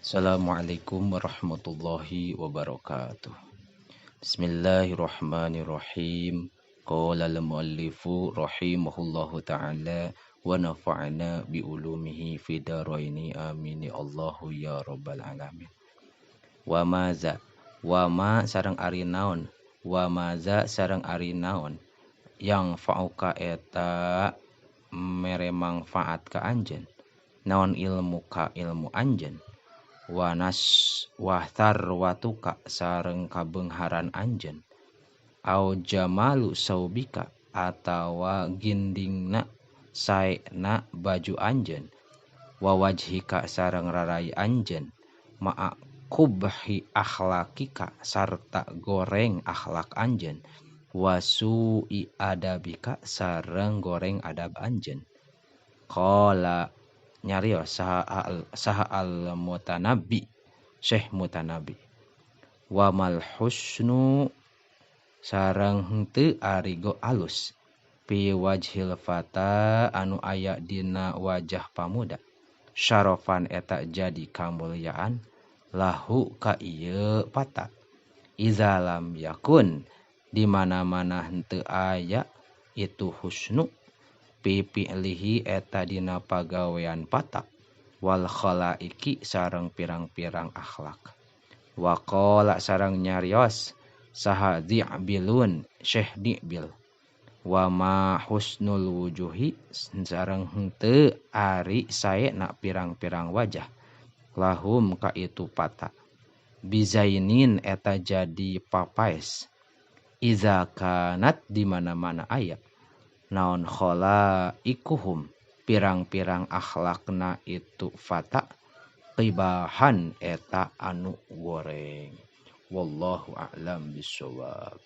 Assalamualaikum warahmatullahi wabarakatuh. Bismillahirrahmanirrahim. Qala al-muallifu rahimahullahu ta'ala wa nafa'ana bi ulumihi fi daraini amin ya Allahu ya rabbal alamin. Wa maza wa ma sareng ari naon, wa maza sareng ari naon yang fa'uka eta mere mangfaat ka anjeun, naon ilmu ka ilmu anjeun, wa nas wa tharwatuka sareng kabeungharan anjeun, au jamalu saubika atawa gindingna saena baju anjeun, wa wajhika sareng rarai anjeun, ma'a kubhi akhlakika sarta goreng akhlak anjeun, wa su'i adabika sareng goreng adab anjeun. Qala nyarios saha al mutanabbi, Syekh Mutanabbi, wa mal husnu sareng henteu ari go alus fi wajhil fata anu aya dina wajah pamuda, syarafan eta jadi kamulyaan lahu ka ieu fata, iza lam yakun di mana-mana henteu aya itu husnu fi fi'lihi eta dina pagawean fata, wal khalaiki sareng pirang-pirang akhlak. Wa qala sareng nyarios saha Di'bilun, Syekh Di'bil, wa ma husnul wujuhi sareng henteu ari saena pirang-pirang wajah lahum ka itu fata, bizainin eta jadi papaes, iza kanat di mana-mana aya naon khalaikuhum pirang-pirang akhlakna itu fata, qibahan eta anu goreng. Wallahu a'lam bissawab.